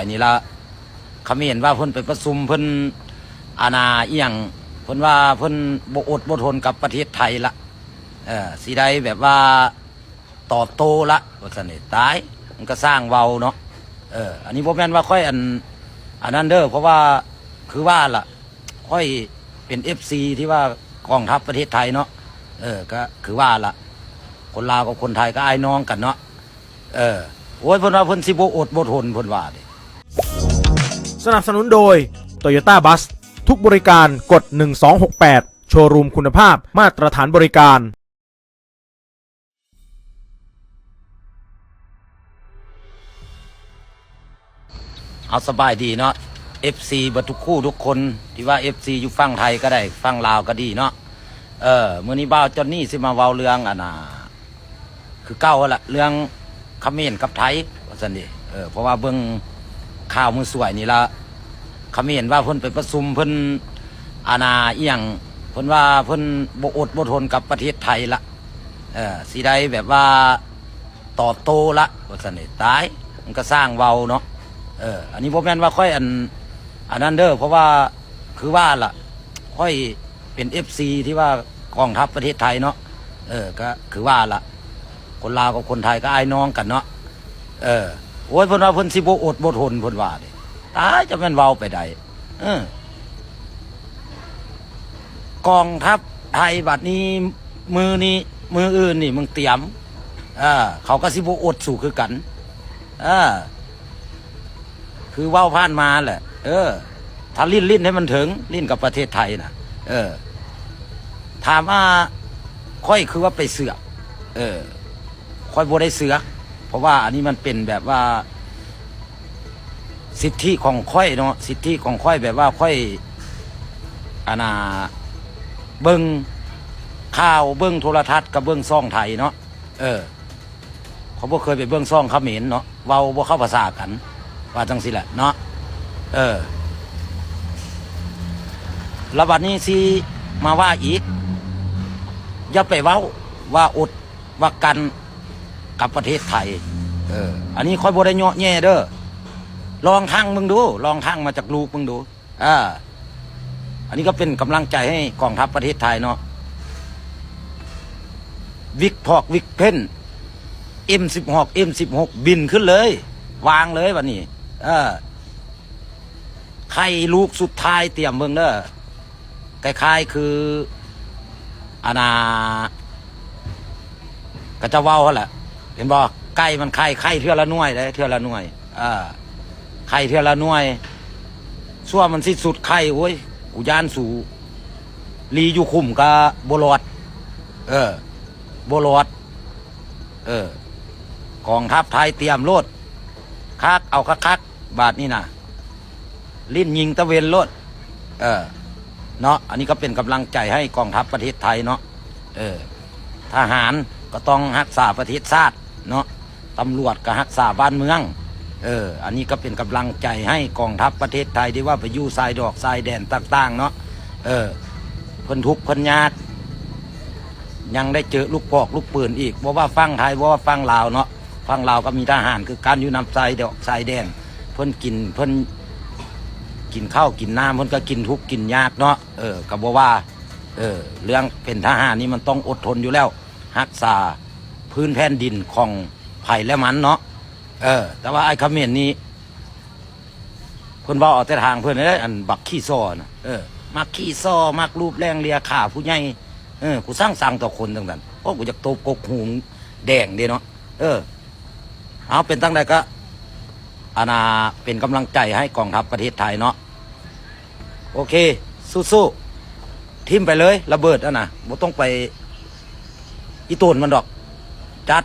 ຍນີ້ລະ ຂະເໝນວ່າເພິ່ນໄປປະຊຸມ ເພິ່ນ ອັນນ່າ ອີ່ຫຍັງ ເພິ່ນວ່າເພິ່ນບໍ່ອົດບໍ່ທົນກັບປະເທດໄທລະ ເອີ ຊິໄດ້ແບບວ່າຕອບໂຕ້ລະ ວ່າຊັ້ນເດ. ຕາຍ ມັນກໍຊ່າງເວົ້າເນາະ. ເອີ ອັນນີ້ບໍ່ແມ່ນວ່າຂ້ອຍ ອັນ ອັນນັ້ນເດີ ເພາະວ່າຄືວ່າລະ ຂ້ອຍເປັນເອັຟຊີທີ່ວ່າກອງທັບປະເທດໄທເນາະ. ເອີ ກໍຄືວ່າລະ ຄົນລາວກັບຄົນໄທກໍອ້າຍນ້ອງກັນເນາະ. ເອີ ໂອ້ຍ ເພິ່ນວ່າເພິ່ນຊິບໍ່ອົດບໍ່ທົນ ເພິ່ນວ່າເດ. ສະໜັບສະໜູນໂດຍ ໂຕໂຍຕ້າບັສ ທຸກບໍລິການກົດ ໜຶ່ງສອງຫົກແປດ ໂຊຣູມຄຸນນະພາບ ມາດຕະຖານບໍລິການ. ເອົາ ສະບາຍດີເນາະ ເອັຟຊີເບິດທຸກຄູ່ທຸກຄົນ ທີ່ວ່າເອັຟຊີຢູ່ຝັ່ງໄທກໍໄດ້ ຝັ່ງລາວກໍດີເນາະ. ເອີ ມື້ນີ້ບ່າວຈອນນີຊິມາເວົ້າເລື່ອງ ອັນນ່າ ຄືເກົ່າຫັ້ນລະ ເລື່ອງຂະເໝນກັບໄທ ວ່າຊັ້ນເດ. ເອີ ເພາະວ່າເບິ່ງຂ່າວມື້ສວຍນີ້ລະ ຂະເໝນວ່າເພິ່ນໄປປະຊຸມ ເພິ່ນ ອັນນ່າ ອີ່ຫຍັງ ເພິ່ນວ່າເພິ່ນບໍ່ອົດບໍ່ທົນກັບປະເທດໄທລະ ເອີ ຊິໄດ້ແບບວ່າຕອບໂຕ້ລະ ວ່າຊັ້ນເດ. ຕາຍ ມັນກໍຊ່າງເວົ້າເນາະ. ເອີ ອັນນີ້ບໍ່ແມ່ນວ່າຂ້ອຍ ອັນ ອັນນັ້ນເດີ ເພາະວ່າຄືວ່າລະ ຂ້ອຍເປັນເອັຟຊີທີ່ວ່າກອງທັບປະເທດໄທເນາະ. ເອີ ກໍຄືວ່າລະ ຄົນລາວກັບຄົນໄທກໍອ້າຍນ້ອງກັນເນາະ. ເອີ ໂອ້ຍ ເພິ່ນວ່າເພິ່ນຊິບໍ່ອົດບໍ່ທົນ ເພິ່ນວ່າເດ. ຕາຍ ຈະແມ່ນເວົ້າໄປໄດ້ ເອີ ກອງທັບໄທບັດນີ້ ມື້ນີ້ ມື້ອື່ນນີ້ມຶງຕຽມ ເອີ ເຂົາກໍຊິບໍ່ອົດສູ້ຄືກັນ ເອີ ຄືເວົ້າຜ່ານມາແຫຼະ ເອີ ຖ້າຫຼິ້ນ ຫຼິ້ນໃຫ້ມັນເຖິງ ຫຼິ້ນກັບປະເທດໄທນະ ເອີ ຖາມວ່າຂ້ອຍຄືວ່າໄປເຊືອກ ເອີ ຂ້ອຍບໍ່ໄດ້ເຊືອກ ເພາະວ່າອັນນີ້ມັນເປັນແບບວ່າ ສິດທິຂອງຂ້ອຍເນາະ ສິດທິຂອງຂ້ອຍ ແບບວ່າຂ້ອຍ ອັນນ່າ ເບິ່ງຂ່າວ ເບິ່ງໂທລະທັດ ກັບເບິ່ງຊ່ອງໄທເນາະ. ເອີ ຂ້ອຍບໍ່ເຄີຍໄປເບິ່ງຊ່ອງຂະເໝນເນາະ ເວົ້າບໍ່ເຂົ້າພາສາກັນ ວ່າຈັ່ງຊີ້ແຫຼະເນາະ. ເອີ ລະບັດນີ້ຊິມາວ່າອີກ ຢ່າໄປເວົ້າວ່າອົດວ່າກັ້ນກັບປະເທດໄທ. ເອີ ອັນນີ້ຂ້ອຍບໍ່ໄດ້ເຍາະແຍ່ເດີ ລອງທັງເບິ່ງດູ ລອງທັງມາຈາກລູກເບິ່ງດູ. ເອີ ອັນນີ້ກໍເປັນກຳລັງໃຈໃຫ້ກອງທັບປະເທດໄທເນາະ ວິກພອກວິກເພັນ ເອັມສິບຫົກ ເອັມສິບຫົກ ບິນຂຶ້ນເລີຍ ວາງເລີຍບັດນີ້. ເອີ ໄຂ່ລູກສຸດທ້າຍຕຽມເບິ່ງເດີ ຄ້າຍໆຄື ອັນນ່າ ເຂົາເຈົ້າເວົ້າຫັ້ນແຫຼະ ເຫັນບໍ່? ໄກ່ມັນໄຂ່ ໄຂ່ເທື່ອລະໜ່ວຍເດ້ ເທື່ອລະໜ່ວຍ ເອີ ໄຂ່ເທື່ອລະໜ່ວຍ ຊົ່ວມັນຊິສຸດໄຂ່ ໂອ້ຍ ກູຢ້ານສູລີຢູ່ຄຸ້ມກໍບໍ່ລອດ ເອີ ບໍ່ລອດ ເອີ ກອງທັບໄທຕຽມໂລດ ຄັກ ເອົາຄັກໆ ບາດນີ້ນະ ຫຼິ້ນຍິງຕາເວັນໂລດ ເອີ ເນາະ. ອັນນີ້ກໍເປັນກຳລັງໃຈໃຫ້ກອງທັບປະເທດໄທເນາະ ເອີ ທະຫານກໍຕ້ອງຮັກສາປະເທດຊາດເນາະ ຕຳຫຼວດກໍຮັກສາບ້ານເມືອງ ເອີ ອັນນີ້ກໍເປັນກຳລັງໃຈໃຫ້ກອງທັບປະເທດໄທ ທີ່ວ່າໄປຢູ່ຊາຍດອກຊາຍແດນຕ່າງໆເນາະ ເອີ ເພິ່ນທຸກເພິ່ນຍາກ ຍັງໄດ້ເຈີລູກປອກລູກປືນອີກ ບໍ່ວ່າຝັ່ງໄທ ບໍ່ວ່າຝັ່ງລາວເນາະ ຝັ່ງລາວກໍມີທະຫານຄືກັນ ຢູ່ນຳຊາຍດອກຊາຍແດນ ເພິ່ນກິນ ເພິ່ນກິນເຂົ້າກິນນ້ຳ ເພິ່ນກໍກິນທຸກກິນຍາກເນາະ ເອີ ກໍບໍ່ວ່າ ເອີ ເລື່ອງເປັນທະຫານນີ້ມັນຕ້ອງອົດທົນຢູ່ແລ້ວ ຮັກສາພື້ນແຜ່ນດິນຂອງໃຜແລະມັນເນາະ ເອີ ແຕ່ວ່າອ້າຍຂະເໝນນີ້ ເພິ່ນເວົ້າເອົາແຕ່ທາງເພິ່ນເດ້ ອັນບັກຂີ້ສໍ້ນະ ເອີ ມັກຂີ້ສໍ້ ມັກລູບແລ່ງເລຍ ຂ້າຜູ້ໃຫຍ່ ເອີ ກູຊ່າງຊັງຕໍ່ຄົນຈັ່ງຊັ້ນ ໂອ້ ກູຢາກຕົບກົກຫູແດງເດ້ເນາະ ເອີ ເອົາ ເປັນຈັ່ງໃດກໍ ອັນນ່າ ເປັນກຳລັງໃຈໃຫ້ກອງທັບປະເທດໄທເນາະ ໂອເຄ ສູ້ໆ ຖິ້ມໄປເລີຍ ລະເບີດຫັ້ນນະ ບໍ່ຕ້ອງໄປອີ່ຕົນມັນດອກ ຈັດ